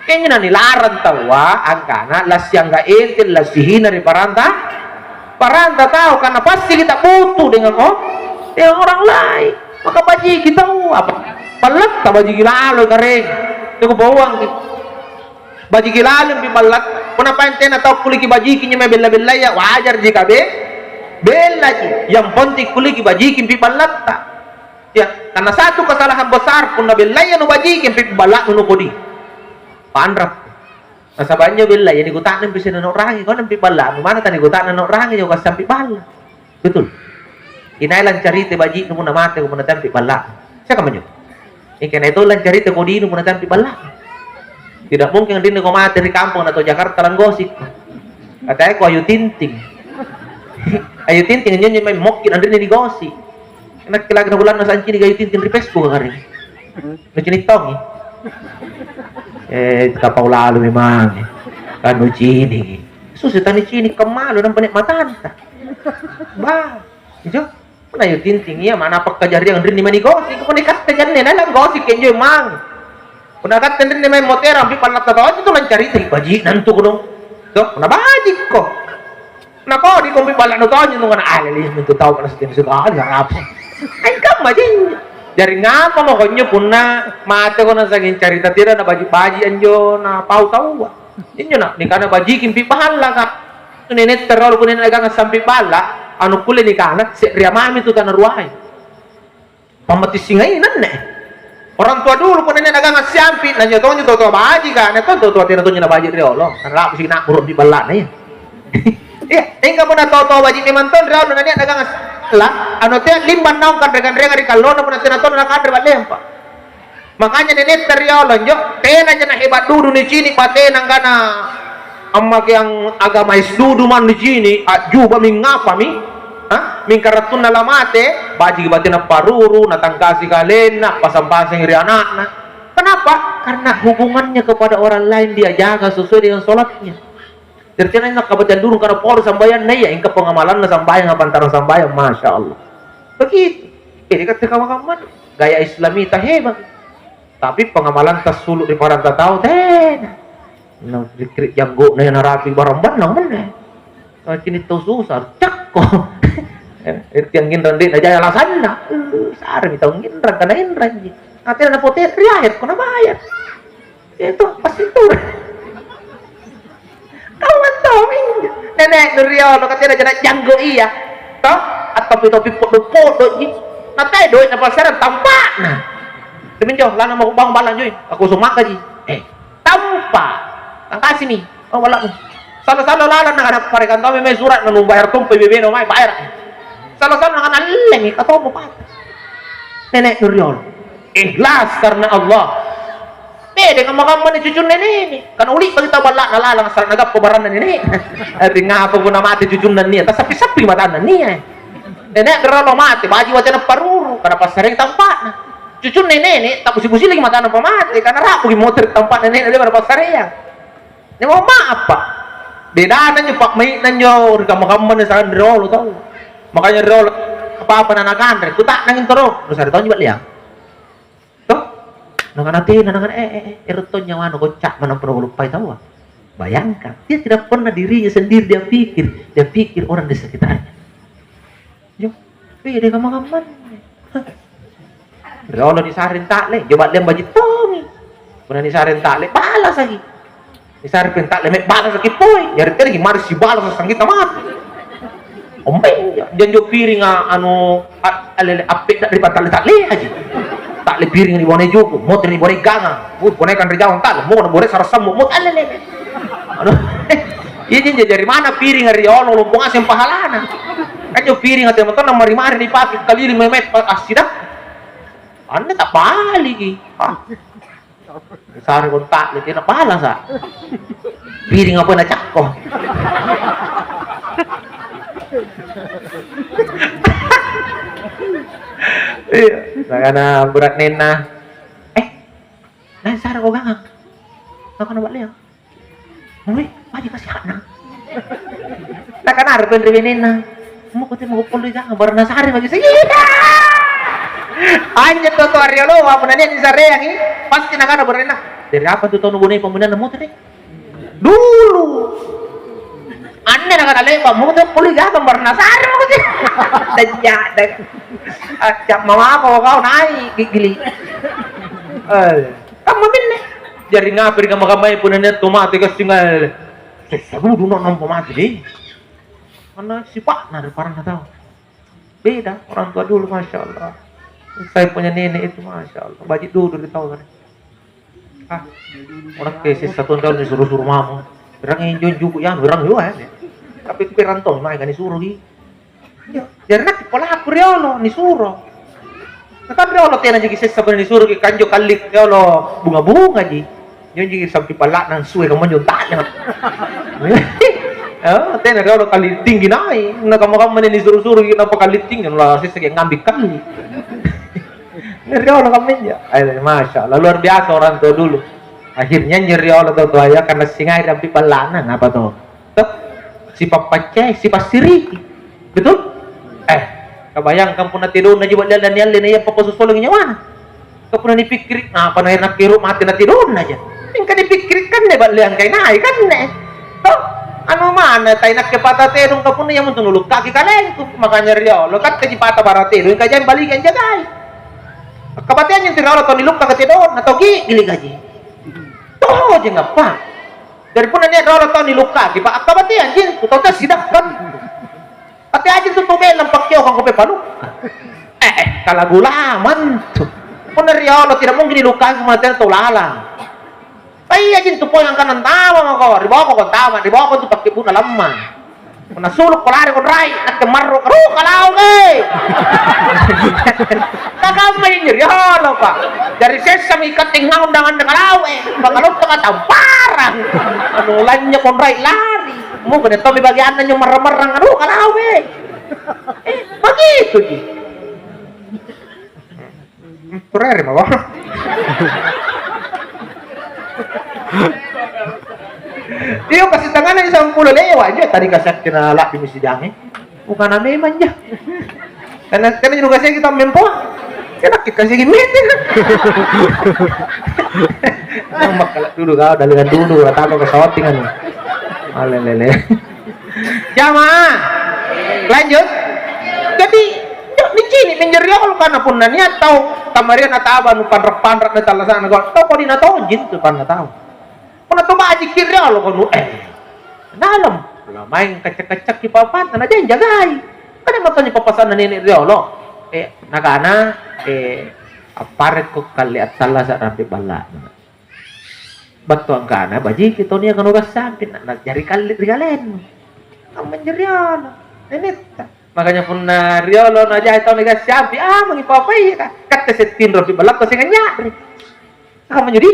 Injo nanilarang taua angkana lassiangga enteng, lassihina ri paranta, paranta tau, karena pasti kita butuh dengan o-, dengan orang lain. Maka bajiki tau apa? Ballatta bajiki lalo, Karaeng. Teko bawangki. Bajiki lalo pi ballatta. Punna paeng tena tau kulleki bajiki injo mae bella-bellaya, wajarji ka be-, bellaji. Yang penting kulleki bajiki pi ballatta. Ya, karena satu kesalahan besar, punna bellaya nubajiki pi balla'nu nukodi. Panrappo. Nasaba' anjo bella, iya nikuta'nampi sina nau'rangi, kau nampi balla'nu, manna tanikuta'na nau'rangi, jauh kassampi balla. Betul? Inai lancarita baji'nu punna mate, punna tampi balla'nu. Siapa anjo? Ingka nai tau lancarita kodinu punna tampi balla'nu. Tidak mungkin anrinni kau mate ri kampung atau Jakarta langgosip. Kataku Ayu Ting Ting. Ayu Ting Ting anjo, anjo maeng mokki anrinni digosip. Nakke lagi na bulanna sancini Ayu Ting Ting ri Facebook kari. Nucini' tongi. Eh, tapau lalu memang. Kan nucini'. Susi tanicini' kamalu nampa nia' matanta. Bah, ijo. Punna Ayu Ting Ting iya mana apa kajariang rinni mani gosip. Punna ikatte janne na lang gosip kenjo mang. Punna katte rinni maeng moterang pi pallatta tau itu lancarita baji'na antu kodong. Toh, punna bajikko. Nakodi kompi balla'nu tonji tu kana, ah, leleng mintu tau kana sitting sikali, harapsi. Ai kamma ji. Jari ngapa mako injo punna mateko nasanging carita tiro nabaji'-baji' anjo napau taua? Injo na nikana bajiki mpi ballaka. Tu nenetta riolo punna nia' nagangang sampi balla, anu kulle nikana se'rea mami tu tana ruae. Pammati singaina anne. Orang tua dulu punna nia' nagangang siampi, na injo tonjo tau-tau bajika, na tonjo tau-tau tena tonjo nabaji' riolo, kan labusi na'buru' ri balla'na iya. Iya, mingka punna tau-tau baji' memang tong riolo na nia' nagangang la, anu tea limbang naung kanre-kanreanga ri kallona punna tena tong nakanre ba'lempa. Makanya nenetta riolo injo, tenaja na hebat dudu nicini' batena angkana, ammakeang agama es dudu mannu cini', a'jubami ngapami, ha? Mingka rattunna lamate, bajiki batena paruru, natangkasi kalenna, pasang-pasangi ri ana'na. Kenapa? Karena hubungannya kepada orang lain dia jaga sesuai dengan sholatnya. Jadi, tena nakkabaca durung karena poro sambayanna iya, ingka pengamalanna sambayang, apa antara sambayang, Masya Allah. Begitu. Jadi, kata kawan-kawan, gaya Islami tak hebat. Tapi pengamalanta sulu' ri paranta tau, tena. Na dikri' janggo'na iya narapi' barang bannang menne. Cini' tau susa, cakko. Irti angnginrang de' najai alasanna. Eh, saremi tau nginrang, kana inrangji. Atena napotere' ri aher, ko nabayar. Itu pasti turun. Kamma tommi. Nene'nu riolo, katena jana janggo iya. Toh? Attopi-topi poddo-poddoji. Natai doe' napassarang tampa'na. Demi injo, lana mako bangung balla' anjoi. Aku usung makaji. Eh, tampa'. Tangkasimi. Oh, balla'nu. Salo-salo lalang nakana parekan tommi mae sura' nanubayar tompa bebena mae bayara'. Salo-salo nakana allemi, katommo pata. Nene'nu riolo. Ikhlas karena Allah. Tedeka kamma-kamma ni cucunna nene'. Kana uli' bagi tau balla'na lalang, asal nagappa baranna nene'. Ri ngapa punna mate cucunna nia'? Tasappi-sappi matanna nia'. Nene' riolo mate, baji' watena paruru, kana passarei tampa'na. Cucunna nene', tabusi-busi lagi matanna pamate, kana ra'buki motere' tampa'na nene' le'ba' napassareang. Nia' mo maaf, Pak. Bedana anjo pa'mai'na anjo ri kamma-kamma nisarang riolo tau. Makanya riolo apa-apa na nakanre, kuta'nangi toro, nusare tau anjo ba'leang. Toh? Nakana tena, nakana, "Eh, eh, eh, ero' tong nyawanu, kocca manang punna kuluppai taua." Bayangkan, dia tidak pernah dirinya sendiri dia pikir, dia pikir orang di sekitarnya. Yo, beda kamma-kammanne. Riolo nisareng ta'le, coba lem baji' tongi. Punna nisareng ta'le, balasaki. Nisareng ta'le, me' balasaki poi. Jari tenaki mari sibalasa sanggita mate. Ombeng, janjo piringa anu, a-, alele appe'na ri patta'le-ta'leaji. Ta'le piring ri bone juku, motere ri bone gangang. Uh, bone kanre jawang ta'le, mo na bore sara sammu, mo ta'le lele. Anu, iya jinjo jari mana piringa riolo lompo ngaseng pahalana. Kan jo piringa tena tonna mari-mari nipake kaliling meme pa-, assida. Anne tabaliki. Ah. Sare kontak le tena balasa. Piringa pole nacakko. Iya, nakana bura'nenna, "Eh, naeng sareko gangang?" Nakana ba'leang. Weh, baji' kasi' a'nang. Nakanare penre benenna, "Muko te muko pollo ijangang, barang nasare maki." Iya. Anjo tau-tau rioloa punna nia' nisareangi, pasti nakana berenna, "Dari apa tu tau nubonei pammuninna motere'?" Dulu. Anne nakana le'ba', "Muko te pollo ijangang, barang nasare maki." Dajja, dajja. Acca mamako kau nai' giggili. Eh. Kamma minne. Jari ngapai ri kamma-kammaya punna nia' tau mate gassing, eh, sessa dudu na nampa mate deh. Karena sipa'na ri paranna tau. Beda orang tua dulu, masya Allah. Saya punya nenek itu, masya Allah, baji' dudu ri tau kan. Ah, orang ke sessa tau nisuru-suru mamo. Erang injo juku' anu, erang yo, eh. Tapi perang tong mae kan nisuruki. Iya, jari nakke palaku riolo, nisuro. Nah, kan riolo tena jaki sessa punna nisuroki kanjo kalli riolo bunga-bunga ji. Njo jaki sampi palla'na sue kamma njo tanya. Oh, tena riolo kalli tinggi nai'. Na kamma-kamma ni nisuro-suroki nampa kalli tinggi, la sessa ki ngambi kalli. Ini riolo kamma injo. Eh, masya Allah, luar biasa orang tua dulu. Akhirnya njo riolo tau-toaya karena singai rampi palla'na, ngapa to? Toh? Sipappaccai, sipassiriki. Betul? Eh, kabayangkan punna tedonna jiwa lalang nialle na iya pappasosolangi nyawana. Ka punna nipikkiri, apa na nakke ro mate na tedonna ja. Mingka nipikkiri kanne ba'leang kai nai kanne. Toh? Anu mana tai nakke pata tedong ka punna iya montu nulukkaki kalengku. Makanya riolo, katte ji pata bara tedong, ka jai baliki anjagai. Kabateang nyentu riolo tau nilukka ka tedonna, tau giggili kaji. Tojeng apa? Jari punna nia' riolo tau nilukkaki, pa akkabateang ji, tu tau tassidakkang. Ate aja tu tau belang pakkiokang ko pepalukka. Eh, eh, kalagulamang tu. Punna riolo tidak mungkin nilukkaki punna tena tau lalang. Taia ji tu poeng angkana antama mako, riboko ko antama, riboko tu pakkebbu'na lamma. Punna sulukko lari konrai, nakke marro karu kalau ke. Takamma injo riolo, Pak. Jari sessami katte ngaundang anre kalau, eh, pangalotta katamparang. Anu lanya konrai lari. Mungkin tommi bagianna injo marrang-marrang, aduh kalau, eh. Eh, begitu ji. Kurere mako. Iyo, kasi tangana sampulo lewat aja tadi kasakkina la'bi misidangi. Bukan memang ja. Karena karena juga saya kita mempo. Kena kita sih gini. Makkala dulu kau dalingan dulu atau ke shooting anu. Alelele. Jamaah. Lanjut. Jadi, nicini' minjo riolo karena punna nia' tau kamariang nataba nu panra'-panra' na tallasa'na gau'. Tau kodi na tonji tu panna tau. Punna tu bajiki riolo kono, eh. Dalam. Pula maeng kacak-kacakki papanta na jeng jagai. Kan emang tonji papasanna nene' riolo. Eh, nakana, eh, apparekko kalle attallasa' rampe balla'na. Battu angkana, bajiki tau niaka nugassiampi, na, na jari kalli ri kalennu. Kammanjo riolo, nenetta. Makanya punna riolo na jai tau nigassiampi, ah, mangi papaia ka. Katte settinro pi ballakko seng anynya'ri. Kammanjo di?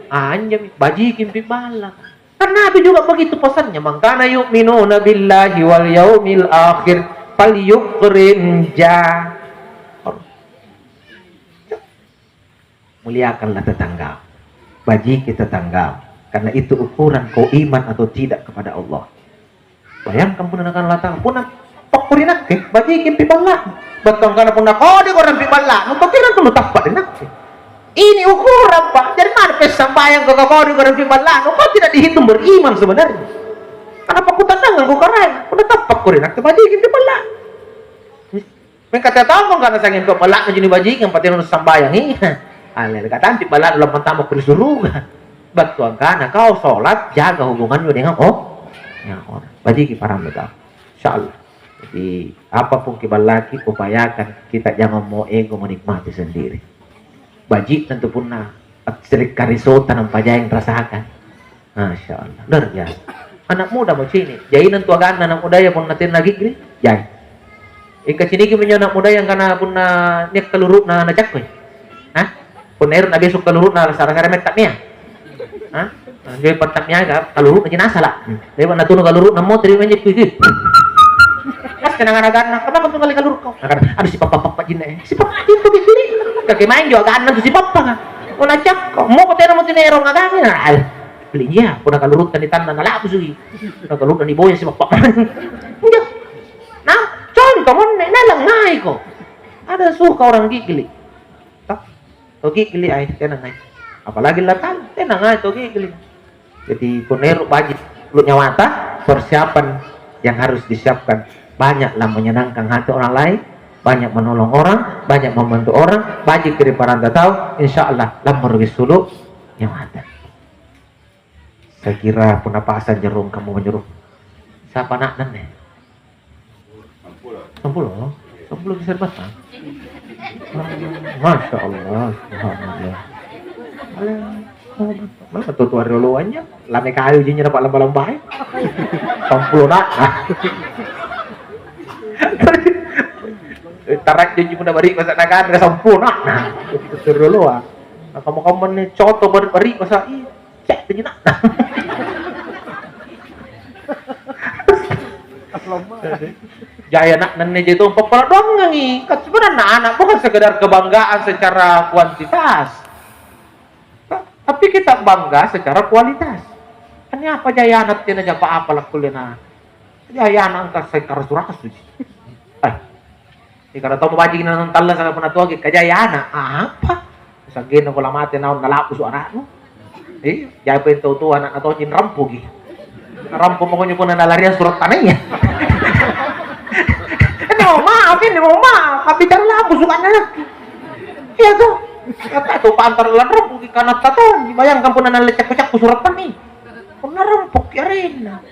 Ah, anjomi, bajiki pi balla. Kan Nabi juga begitu pesannya, "Man kana yu'minuna billahi wal yaumil akhir, falyukrim ja." Muliakanlah tetangga, bajiki tetangga, karena itu ukuran kau iman atau tidak kepada Allah. Bayangkan punna nakana Allah Ta'ala, "Punna tokko ri nakke, bajikimpi balla'nu." Battu angkana, "Punna kodiko rampi balla'nu, tokirang tulu tappa' ri nakke." Ini ukurang, Pak. Jari mana pessang bayang kau kodiko rampi balla'nu? Kau tidak dihitung beriman sebenarnya. Karena pakutannangang kau Karaeng, "Punna tappakko ri nakke, bajikimpi balla'nu." Mingka tau tongkong kana sanging pa'balla'nu ji nibajiki, yang penting nusambayangi. Alle, katampi balla'nu lampang tamako ri suruga. Battu angkana kau sholat, jaga hubunganmu dengan, oh, ya, orang. Bajiki parammu tau. Insya Allah. Jadi, apapun kiballaki, upayakan kita jangan mau ego menikmati sendiri. Baji' tentu punna sekkari sota nampajaeng rasakan. Masya Allah, luar biasa. Anak muda mo cini', jainang tu aganna anak mudaya punna tena gigli, jai. Ingka ciniki minjo anak mudaya angkana punna nia' kaluru'na nacakkoi. Hah? Punna ero' nabeso' kaluru'na sara-sara metta mia. Hah? Anjo patta miaga kaluru'na ji nasala'. Le'ba' natunu kaluru'na motoro' minjo kui-kui. Pas tenang anak-anak, "Kenapa tu kali kalurukko?" Nakana, "Aduh, sipappa-pappa jinne, eh." Sipappa itu gigli. Kake maeng jo aganna tu sipappa ka. Mo nacakko, mo ko tena mo tinero ngagangi. Nah, Beli iya, punna kalurutta nitanna nala'busuki. Punna kalurutta niboya sibappa maneng. Injo. Nah, contoh monne, nalang ngaiko. Ada suka orang gigli. Toh? Tau gigli ai, tena ngai. Apalagi latang, tena ngai tau gigli. Jadi, punna ero' baji' lu nyawata, persiapan yang harus disiapkan. Banyaklah menyenangkan hati orang lain, banyak menolong orang, banyak membantu orang, baji' ri paranta tau, insya Allah, lammoroki sulu' nyawata. Saya kira punna pasang jerung kamu menyuruh. Siapa anakna anne? Sampulo? Sampulo bisa batang? Masya Allah, subhanallah. Alah, mana tuh tuh rioloannya? Lame kayu jinya dapat lamba-lambai. Sampulo nak. Tarak janji punna bari masa nakan sampulo nak. Nah, itu rioloa. Nah, kamu-kamu nih coto bari-bari masa iya. Cek, tujuna. Jai ana'na anne jai tong pappala doangangi. Kan sebenarnya anak bukan sekedar kebanggaan secara kuantitas. Ta-, tapi kita bangga secara kualitas. Kan apa jai ana' tena japa apa lakkullena. Jai ana' engka sai karasu-rasu ji. Eh, Ikara tau mabajiki na tallasa punna toaki kajai ana', apa? Sa'genna ko lamate naung nala'busu ana'nu. Iya, jai pole tau toa ana'na tojeng rampoki. Rampo pokoknya punna nalariang sura' tanaya. Ini mau maaf, ini mau maaf, abbicara la'busu ana'ki. Iya toh? Kata tu pantara lan rampoki kanatta tonji, bayangkan punna nalle cakku-cakku sura' tanaya. Punna rampoki arenna.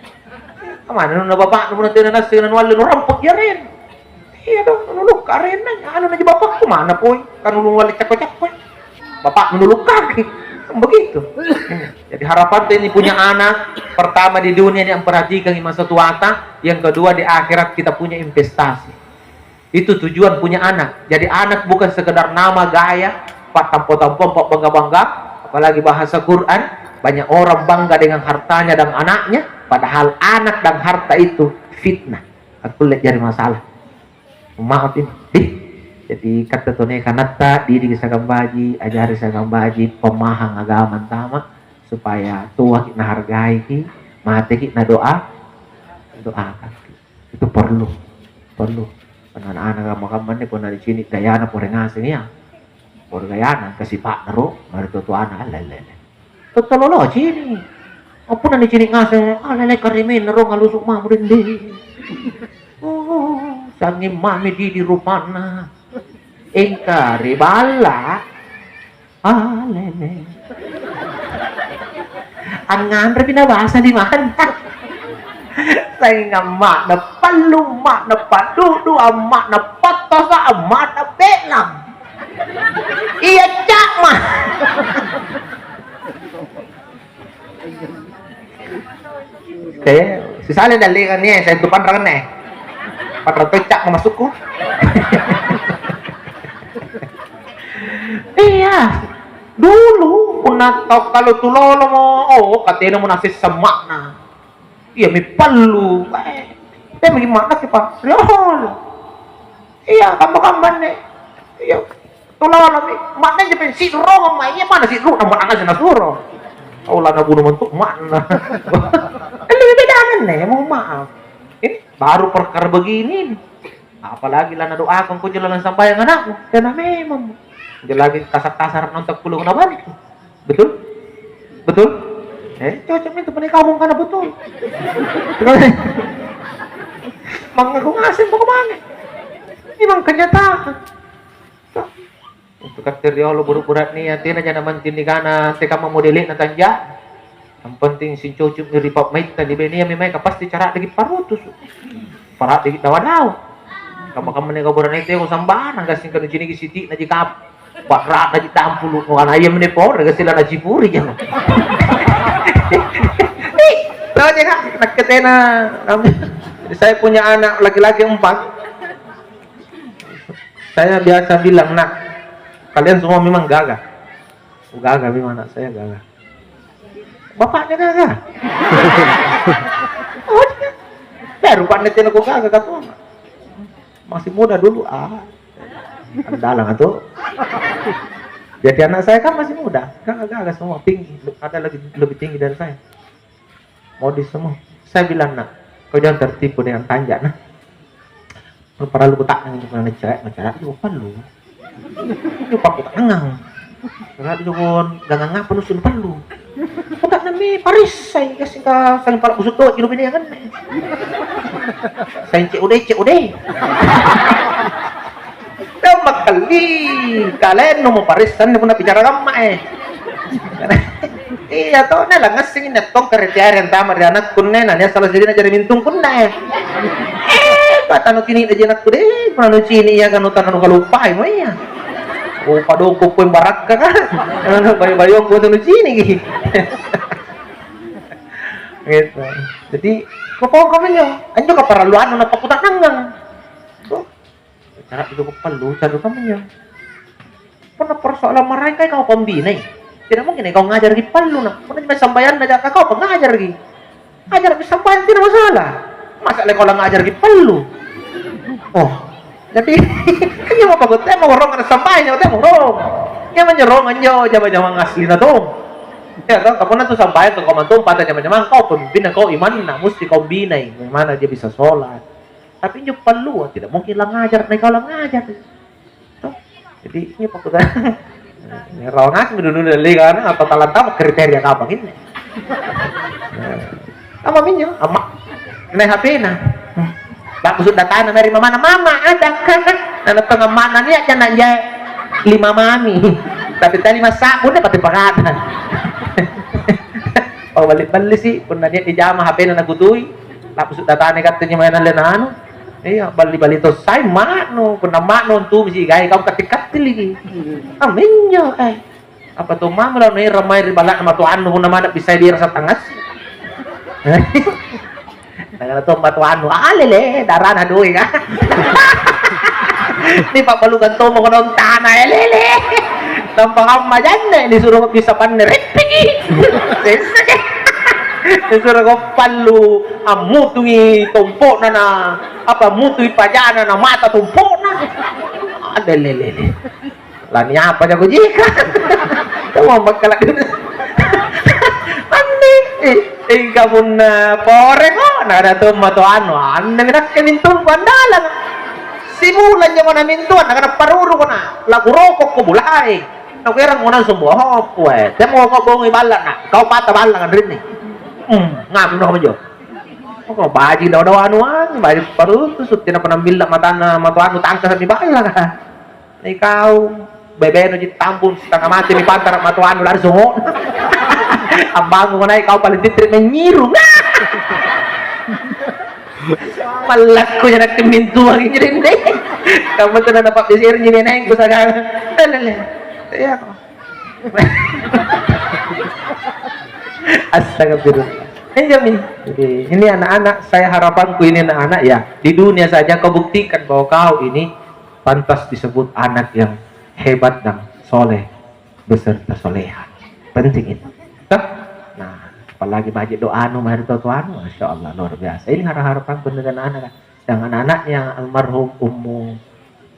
Kamana nunna bapa'nu punna tena nasseng nanualle nurampoki arenna? Iya dong, nulukka arenna, anu naji bapakku mana poi? Kan nulualle cakko-cakko. Bapakmu nulukkaki. Kan begitu. Jadi harapan ini punya anak, pertama di dunia ini memperhatikan masa tuata, yang kedua di akhirat kita punya investasi. Itu tujuan punya anak. Jadi anak bukan sekedar nama gaya, pattampo-tampo, pabangga-bangga, apalagi bahasa Quran, banyak orang bangga dengan hartanya dan anaknya, padahal anak dan harta itu fitnah. Akkulle jari masalah. Maaf ini. Dih. Jadi kata tone kanatta didiki sakang baji, ajari sakang baji, pemahang agama antama supaya tuaki nahargaiki, mateki nadoa, doakan. Itu perlu, perlu. Karena anak-anak kamma-kamma ini punna dicini' gayana pore ngaseng iya. Pore gayana, kasipa'na ro, mari tutoana, alle, alle, alle. Toto lolo cini'. Apa na nicini' ngaseng, ah, lele karemenna ro ngalusu' mamo dende. Oh, sangnging mami di, di rupanna. Engka ri balla. Alele. Angnganrepi nabasa di mana? Saing amma'na pallu, amma'na paddudu, amma'na pattasa, amma'na be'lang. Iya ca'ma. Oke, sisale dallekanni, eh, saya tu panrangne. Panrang toi ca'ma masukku. Iya, dulu punna tau kalau tulolomo, oh, katenamo nasessa amma'na. Iya, mi pallu. Eh, tena maki ma'naki pa riolo. Iya, kamma-kamma anne. Iya. Tulolomi, ma'na injo pensi'rongeng mae, iya mana si'ru'na ma'na nasuro. Tau lanabuno mentu' ma'na. Lebih beda anne, mohon maaf. Baru perkara begini ini. Apalagi lanadoakang ko jalallang sambayang anakmu. Tena memang. Jelagi kasar-kasar nonton pulung na bantu. Betul? Betul? Eh, cocok itu pernikahan karena betul. Mangaku ngaseng pokok mange. Ini memang kenyataan. Untuk katte riolo buru-burat nia tena jana manting nikana teka modele na tanja. Yang penting sing cocok ri pa'maitta ri bene memang ka pasti cara lagi parutus. Para lagi dawa-dawa. Kamma-kamma nih kaburan itu aku sambana kasing kanu cini siti na jika bakra na jitampulu ko ana iya mene pore kasila na cipuri jana. Tahu je kak, nakketena kami. Saya punya anak laki-laki empat. Saya biasa bilang, "Nak, kalian semua memang gagah." Oh, gagah memang anak saya, gagah. Bapaknya gagah. Oh, iya. Ya, rupanya tena kok gagah, kata mama. Masih muda dulu, ah. Andalang atau. Jadi anak saya kan masih muda, gagah-gagah semua, tinggi. Ada lagi lebih tinggi dari saya. Modis semua. Saya bilang, "Nak, kau jangan tertipu dengan tanja, nah." Parallu kuta'nang injo punna naccara'i, maccara'ji ko pallu. Injo pakkuta'nangang. Maccara'ji ko gangang apa nusu nipallu. Kuta'nammi paressai, gassingka saling pala busuk doji nubineanganne. Saing C O D, C O D. Tau makkalli, kalennu muparessanni punna bicara kamma, eh. Iya to, na langngassengi inne tong kareteare antama ri anakku nne, na nia' sala sidina jari mintung kunna, eh. Eh, patanu cini' na jinakku deh, punna nucini' iya kanu tanu kaluppai mo iya. Oh, padongko poeng barakka ka. Anu, bayu-bayuang ko tanu ciniki. Gitu. Jadi, pokoknya kamu nyo, anjo keperluan na pakkuta'nangang. Tuh. Cara itu pallu, cara kamu ya. Punna persoalan maraeng kai kau pambinai. Tidak mungkin kau ngajarki pallu na. Punna cuma sambayanna jaka kau pengajarki. Ajarki sambayang tidak masalah. Masa le kau ngajarki pallu. Oh. Jadi, ini mau bagus, teh mau rong ada sambayang, teh mau rong. Ya menyerong anjo jama-jama asli na tuh. Ya toh, kamu nanti sambayang ke kau mantu pada jama-jama kau pembina kau imanna, mesti kau binai. Bagaimana dia bisa sholat. Tapi injo pallua, tidak mungkin langajar, naik kau langajar. Toh? Jadi, ini pakkutana. Rawangasmi dulu dalli kana, apa talantama kriteria kapang ini. Apa minjo? Amma. Nai H P-na. Langsung datana meri mamana, "Mama, ada kan?" Nana tengah mana nia' jana jae lima mami. Tapi tadi masa pun dapat dipakata. Oh, balik-balik sih, punna nia' dijama H P-na nakutui. Langsung datana katte nyamanna lena anu. Iya, bali-bali to sai ma'nu, punna ma'nu antumisi gai kau katti-kattiliki. Aminjo, eh. Apa to mami lao naerang mae ri balla'na matoannu punna manna bissai biasa tangngassi. Nakana to matoannu, "Ah, lele, darana doe ka." Ni pabbalukang to mako naung tana, eh, lele. Nampa amma janne nisuro bisa panne rippiki. Sessaki. Nisuro ko pallu ammutungi tompo'na na apa mutui pajana na mata tompo'na. Ada lele. Lani apa jako jika? Tau makkala dulu. Anni, eh, eh, kamunna pore ko, na ada to mato anu, anne nakke mintu andalang. Simula njo mana mintu, na kada paruru ko na, laku rokok ko bulai. Nakuerang mo naung sombo, "Oh, kue, temo kau bongi balla na, kau pata balla anrinni." Hmm, ngamno jo. Kok baji dawa-dawa anu anu, baji parutu sutti na pernah milla matana matu anu tangkasa mi balla ka. Ni kau bebeno ji tambung setengah mati ni pantara matu anu lari songo. Ambangung naik kau paling titri menyiru. Malakku ya nak mintu lagi jadi deh. Kamu tuh nana pak besir jadi neng ku sagang. Lele. Iya. Astagfirullah. Enjoy mi. Jadi, ini anak-anak, saya harapanku ini anak-anak ya, di dunia saja kau buktikan bahwa kau ini pantas disebut anak yang hebat dan soleh beserta soleha. Penting itu. Toh? Nah, apalagi baji doa anu, mari tuanu, masya Allah luar biasa. Ini harap-harapanku dengan anak-anak. Yang anak-anaknya almarhum Ummu,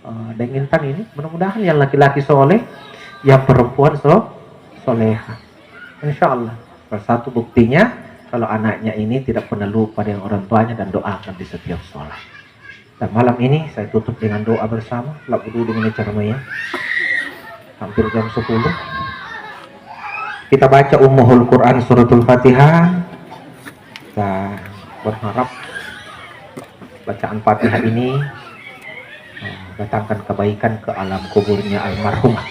eh, Deng Intan ini, mudah-mudahan yang laki-laki soleh, yang perempuan so-, soleha. Insya Allah. Salah satu buktinya, Kalau anaknya ini tidak pernah lupa dengan orang tuanya dan doakan di setiap sholat. Dan malam ini saya tutup dengan doa bersama, la'bu dudung ini ceramahnya. Hampir jam sepuluh. Kita baca Ummuhul Quran Suratul Fatihah. Kita berharap bacaan Fatihah ini, eh, datangkan kebaikan ke alam kuburnya almarhumah.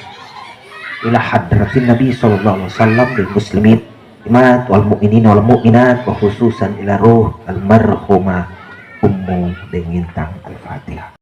Ila hadratin Nabi sallallahu alaihi wasallam, lil muslimin, muslimat, wal mu'minin wal mu'minat, wa khususan ila ruh almarhumah Ummu Dengintang. Al-Fatihah.